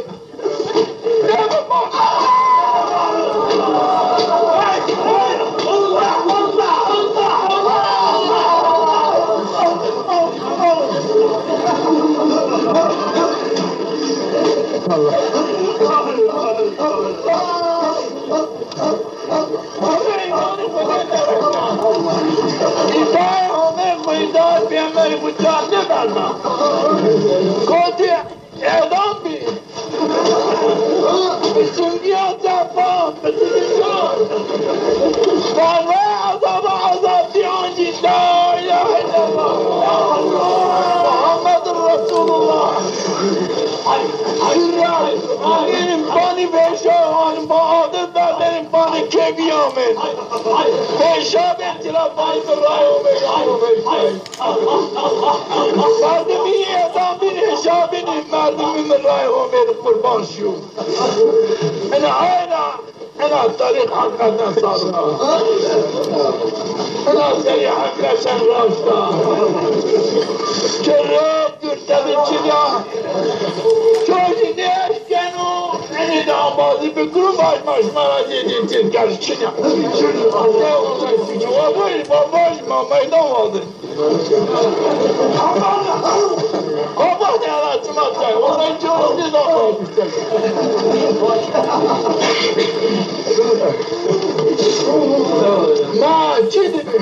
Îtayê Homê xwu, îtayê Peyxamberî xwu ca nêberda. Kotî edam bî. Bi singîya cefa, bi singîya. Fermayê ezaba ezabî ancî la îlahe îllallah Muhammedur Resulullah. Şirra, alim banî vêşa, alim ba adir berdenim banî kevî amên. Vêşa bên tira banî bi ray omên, ray omên. Merdimî edam bîn, hêşa bînî, merdimî mi ray omên qurban şîyo. Ina ayna, ina tarîx heqîqeten sadiq a. Ina serî heqîqeten raşt a. Çirê gurte bi çinya. Ço jî nêeşkeno, enê de ambazî bikiro, vaj ma şima ra zêdî têr kerd çinya. Wa vaj, wa vaj ma meydan vazin. Qaba de ala çima çay. Ondan ço nêzan vazî. Ma çi dibi?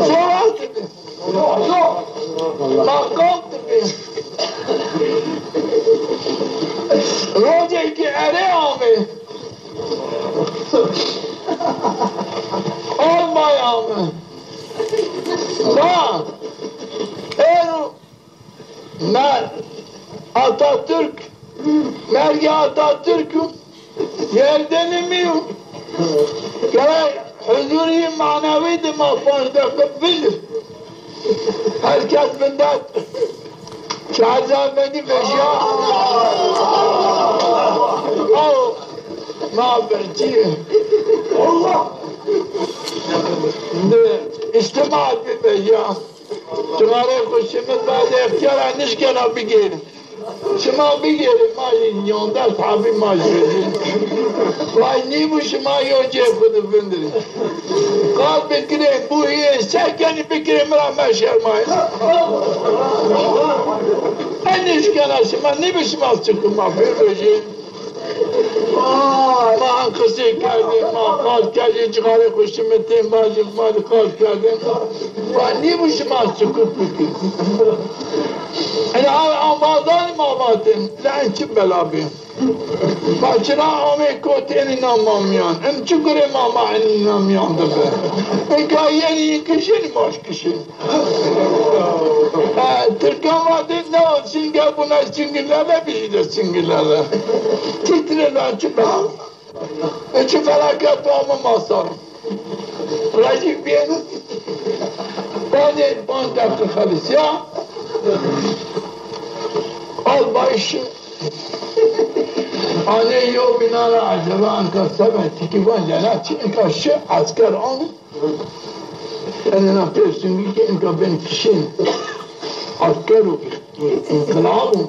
Sewaz dibi. Maqam dibi. Rocê ki erê ame. Olmay ame. Ma ero mer Atatürk, mergê Atatürk o. Yerdeni mi yo? Gerek huzurî manevi de ma panc deqe vîndir. Her kes vindet. Şehzadbedî vejîya. Aw, ma berçî. Allah. De, îstîma bi vejîya. Çimarê xwu şimit, bazê extîyara nişkena bigêrin. Şima bigêrê, ma jî yondes hebî ma jî vejî. Vay nîbû şima yo cê xwu de vindirê. Qal bikirê, bû hîyê se kenî bikirê, mi ra meşermayê. En nişkena şima, nîbû şima çik o ma pêr vejî. Aa, ma qisey kerdê, ma qal kerdê, cixarê xwu şimitên, vajê ma rê qal kerdê. Va nîbû şima sukut bikî. Ena amazanê ma vatên, la en çi bela bê? Ma çira amê kotê enî na ma mîyan? En çi gurê ma ma enî na mîyan de bi? Eka yenî kişenî, ma şî kişenî. E, Tirkan vatên, ne o, çingel buna çingillerle, bizi de çingillerle. Titre lan çi bela. E, çi felaket ama masal. Rajî bîyêne. Badê panc deqîqe xelisîya. Al bayşi. Anê yew bînan ra, eceba enka sebe tikî van cena çi, enka şi esker anî. Enê na pêrsingî ki enka ben kişên esker û înqilab û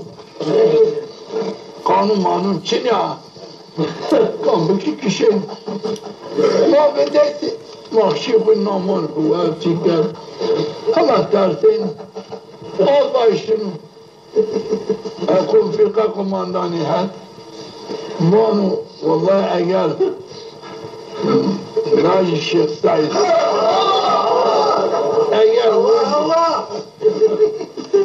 qanûn manûn çin ya. Kam bikî kişên. Ma vindetî, ma şî xwu naman xwu wer çî kerd. Hema tersên. Al başin. Ekum firqa kumandanî het. Vano, wellahî eger lajê Şêx Seîd, eger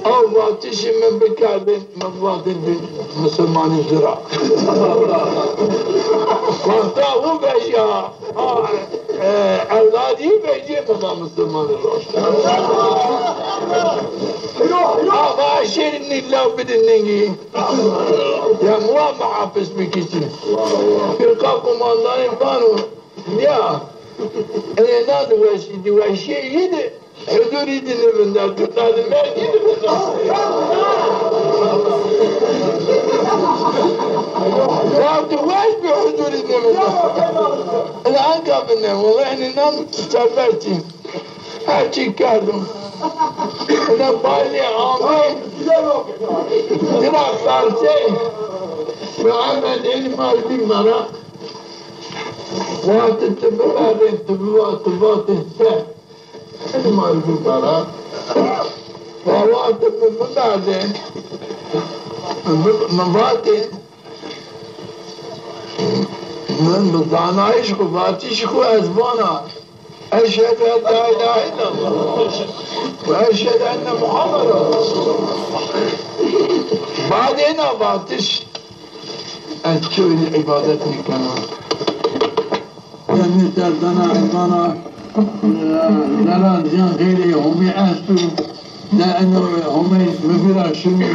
aw vatişî min bikerdên, min vatên bi misilmanî ci ra. Wexta wu vejîya, a, e, ewladî vejîyê, mi va misilmanî raşt. Ama şêrî nî law bidin ningî. Ya mi wa muhafız bikî çi. Firqa kumandanî vano, ya, enê na di weşî, di weşîyê yî di, huzurî di nêvinda, tu na di mergî di vinda. Ya di weş bi, huzurî nêvinda. Ina enka bine, wellahî enê na serber çî. Her çî kerdo. Ina bazî amê, dira fersey, Muhammed enî ma bî mera. Wextê ti bimerdên, ti biva-, ti vatên se. Enî ma bî mera. Wa wextê mi bimerdên, mi, mi vatên, min bi zanayîş xwu, vatişî xwu ez vana, Eşhedü en la ilahe illallah ve eşhedü enne Muhammeden Resulullah. Badê na vatiş ez çewî îbadet nêkena. Yanî serdana îmana, e, zelal ziyan xeyrê Homê esto. De eno Homê mi vîra şino,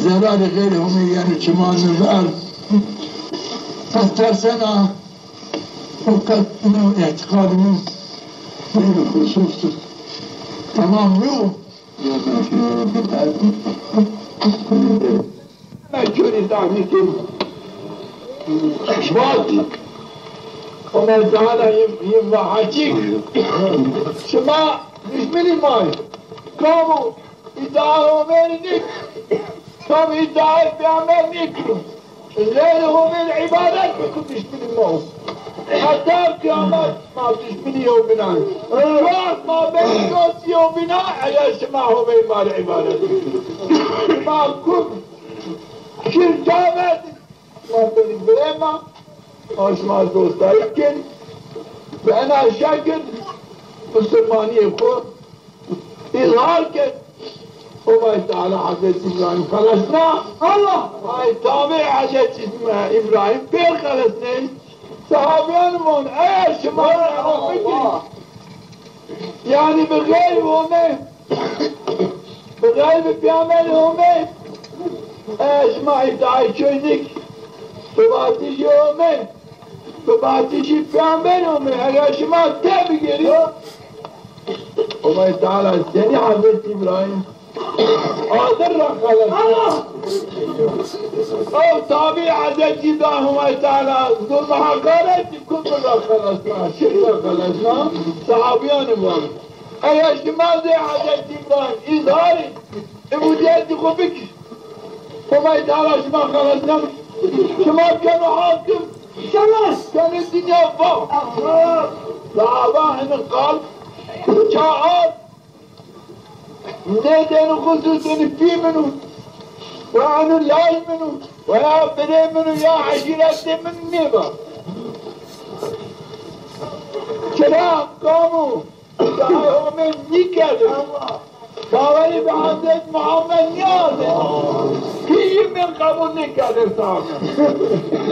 zelalê xeyrê Homê yeno çiman mi ver. Ez tersena, o qet ino îtîqadê mi xeyrê xusus. Tamam yo. Mecburî zahmetî. Vat. Homay Teala yim, yim va haçîk. Şima duşminî ma yî. Kam îdîayê Homê rê nêk. Kam îdîayê peyamber nêk. Xeyrê Homê rê îbadet bikî, duşminî ma wo. Heta qiyamet ma duşminî yewbînan. Wext ma benî dost yewbînan, eger şima Homey ma rê îbadet bikî. Şima kum şir çavet, ma benî birê ma, ma şima dostayî kin. Bi ena şekil misilmanîyê xwu îzhar kerd. Homay Teala Hezretî Îbrahîm xelesna. Allah! Ay tabî Hezretî Îbrahîm pêr xelesnên. Sehabîyan von, eger şima rê bikî, yanî bi xeyrî Homê, bi xeyrî peyamberî Homê, eger şima îdîayê çewî nêk, bi vatişî Homê, bi vatişî peyamberî Homê, eger şima tebigêrî, Homay Teala senî Hezretî Îbrahîm Adir ra xelesna. Ew tabî Hezretî Îbrahîm Homay Teala zulm û heqaretî kufr ra xelesna, şirk ra xelesna, sehabîyanî van. Eger şima zê Hezretî Îbrahîm îzharî ubudîyetî xwu bikî, Homay Teala şima xelesneno. Şima keno hakim. Şima keno dinya va. Sahaba ini qal ça ard. Nê dênî xwu zû dênî pî min û Wa eno laj min o, wa ya birê min o, ya eşîretê min nêba. Çira, kam o? Dayê Homê nîkerdê. Bawerî bi Hezret Muhammed nîyardê. Kî yî min qebul nêkerdê sami.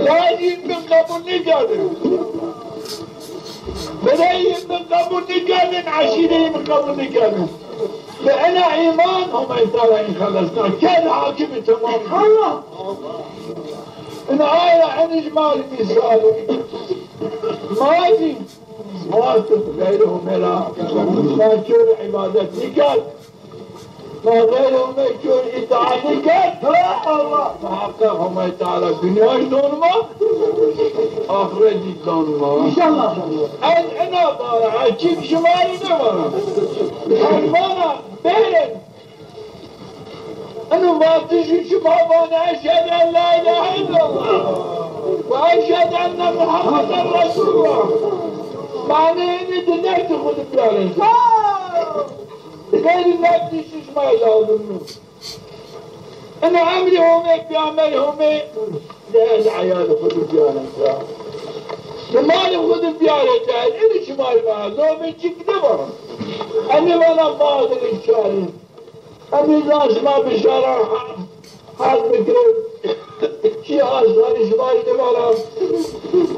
Lajî min qebul nêkerdê. Bireyî min qebul nêkerdin, eşîreyî min qebul nêkerdin. Bi ena îman Homey Teala în xelesna kerd hakimî temam. Allah! Ina ay ra enij ma rê mîsal o. Ma zî Wexto xeyrê Homê ra ma kör îbadet nîkerd, ma xeyrê Homê kör îtaat nîkerd. Muheqeq Homey Teala dinyayî don ma, axretî don ma. Înşallah. Ez ena vana, ez çîk şima rê nêvana. Ez vana bêrên. Eno vatişî şima vanê eşhedü en la îlahe îllallah ve eşhedü enne Muhammeden Resulullah. Maneyê enê di nefsê xwu de biyarên. Xeyrî nefsî şima lazim nîyo. Eno emrê Homê, peyamberê Homê di ehlî eyalê xwu de biyarên. Di malê xwu de biyarên. Enê şima rê vana, lomê çîk nêvana. Enê vana ma de şarî. Emî zan şima bi şaran hal bikirin. Çi aştanî şima rê nêvana.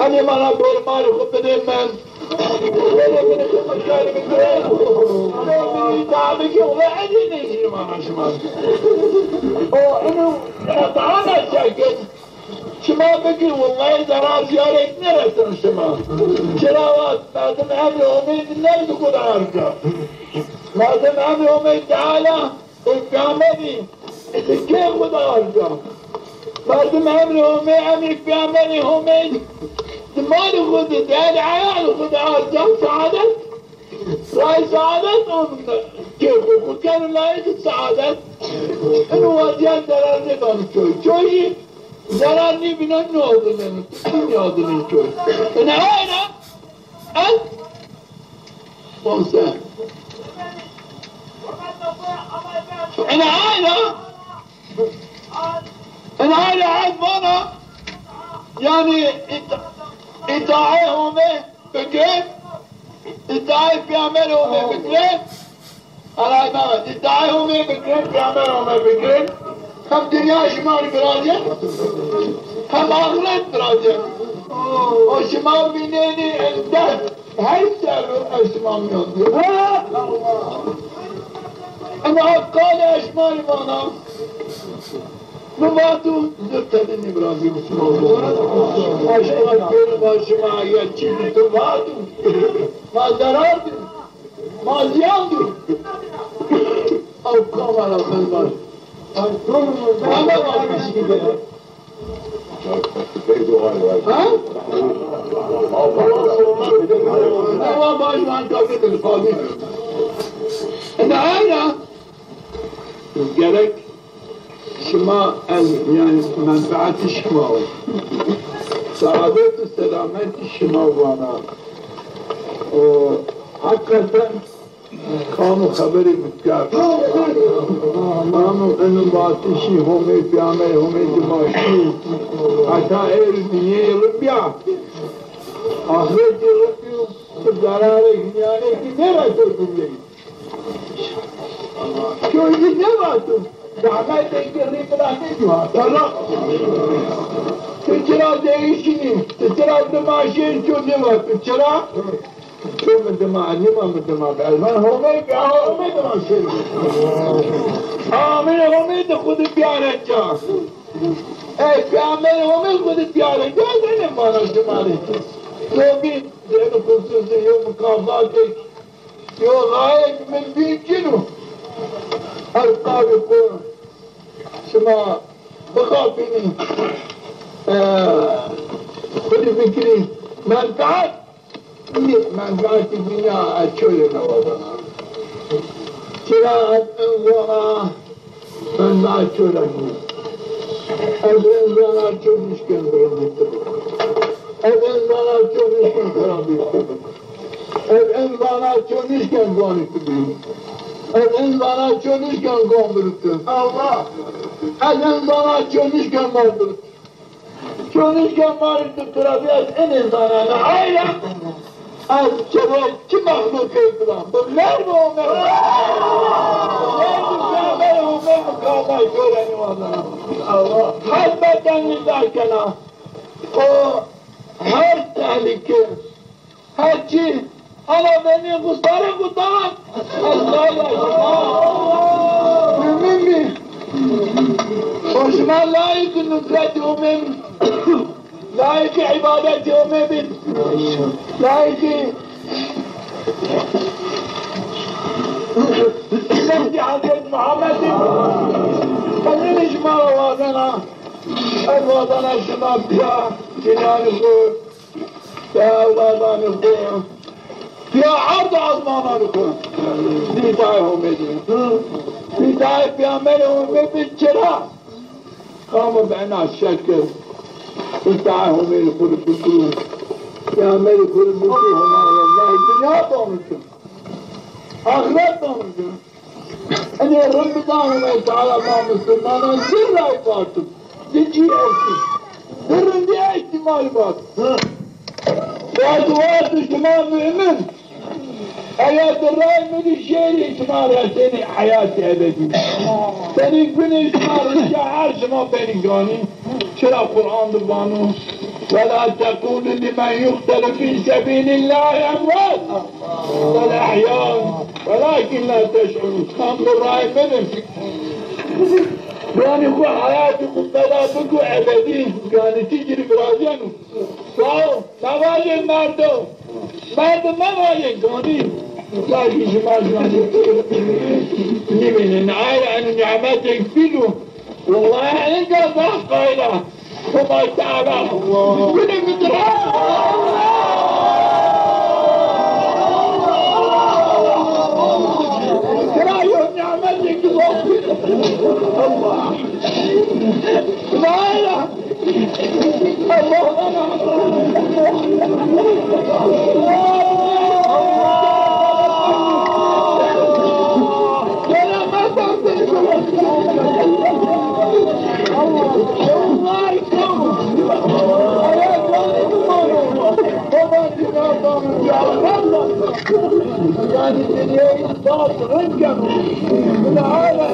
Emî vana bêrmanê xwu bidê min. Bêrê min xizmetkarî bikirin. Bêrê min îtaat bikin. Ve enê nêşî vana şima. O eno îtaat çekin. Şima bikir, wellahî zerar zîyarêk nêreseno şima. Çira wa merdim emrê Homê di nefsê xwu de arca. Merdim emrê Homê Teala û peyamberî di kê xwu de arca. Merdim emrê Homê, emrê peyamberî Homê di malê xwu de, di ehlî eyalê xwu de arca, seadet. Ray seadet on kê xwu xwu keno layîqî seadet. Eno wazîyet zerar nêdano çoy. Çoyî zerar nêbînen, nêadilneno. Nêadilneno çoy. Ina ayna en bonse. Ina ayna Ina ayna ez vana, yanî îta-, îtaê Homê bikin, îtaê peyamberê Homê bikin. Alay Mehmet, îtaê Homê bikin, peyamberê Homê bikin. Hem dinya şima rê virazîyen, hem axiret virazîyen. O şima vînenî el dest her serr o ez şima mîyan de. Ema qalê ez şima rê vana. Mi vato, zirtelî nî virazî. Aşma pêro va şima ya çî tu vato. Ma zerar di, ma ziyan di. Ew kamera xizmet. Ama va şima. Ha? Ama va şima kabul edin, kabul. Ina ayna gerek şima ez, yanî menfeetî şima o. Saadet û selametî şima vana. O, hakikaten kamo xeberê mi kerd. Kamo eno vatişî Homê, peyamberê Homê dima şî. Heta êr nîyê li bîya. Axretî li bîyo, ti zerarêk, ziyanêkî nêreso dinyayî. Çoyî nêvato. Zehmetêkî rî bira nêdî hata. Ti çira değişinî? Ti çira dima şên ço nêvato? Çira? Ço mi dima, nîma mi dima be. Ez van Homey, Homey dima şên. Amînê Homey de xwu de biyare ca. Ey peyamberê Homey xwu de biyare ca, ez enê vana şima rê. Yo bîn, eno xususî yo mukafatêk. Yo rayêk min bîn cin o. Ez qabî xwu şima bixapînî, e, xwu rê bikirî menfeet. Nî menfeetî dinya ez ço rê nêwazena. Çira ez en zana menfeet ço ra nîyo. Ez en zana ço nişken birindî tu. Ez en zana ço nişken xirabî tu. Ez en zana ço nişken guanî tu bî. Ez en zana ço nişken guan birî tu. Allah! Ez en zana çonişka ma bi. Çonişka ma rê tu tira bî, ez enê zanena. Ayra ez çewe çi mexluqê bira. Bi ler bi Homê. Ler bi Peyxamberê Homê mukamay görenî wazena. Hesbeten nîza kena. O her tehlîke, her çî, ama benî xwu sarê xwu da. Mumin bî. O şima layîqî nusretî Homê bî. Layîqî îbadetî Homê bî. Layîqî Hezretî Muhammedî. Ez şima ra wazena. Ez wazena şima bîya cinîyanê xwu, bîya ewladanê xwu, bîya erd û ezmananê xwu. Dîdayê Homê bî. Dîdayê Peyxamberê Homê bî çira. Kam bi ena şekil dîdayê Homê xwu rê bikir, Peyxamberê xwu rê bikir, Homa wellahî dinya dano ci. Axiret dano ci. Enê rind bidan Homê Teala ma misilmanan zirrayî vatib. Di cî estî. Di rindî estî ma rê vat. Vat, vat şima mumin. Eger di ray mi di şêrî şima resenî heyatê ebedî. Senî gunê şima rîca her şima benî ganî. Çira Quran di vano: "Ve la tekulu limen yuqtelu fî sebîlîllahî emwat." Bel ehyan, welakin la teş'urun. Tam bi ray bidin. Yanî xwu heyatî xwu feda biko ebedî, yanî ti ci rê virazîyeno. Sao, mevajê merdo. Merdo mevajê ganî. Belkî şima zanî. Nîvînin. Ayra eno nîmetêk pîl o. Wellahî enka zaf qayîl a. Homay Teala. Gunê mi di ra. Tira yo nîmetêk zaf pîl o. Allah. Qayîl a. Allah. Yanî dinyayî zaf rind keno. Bile hala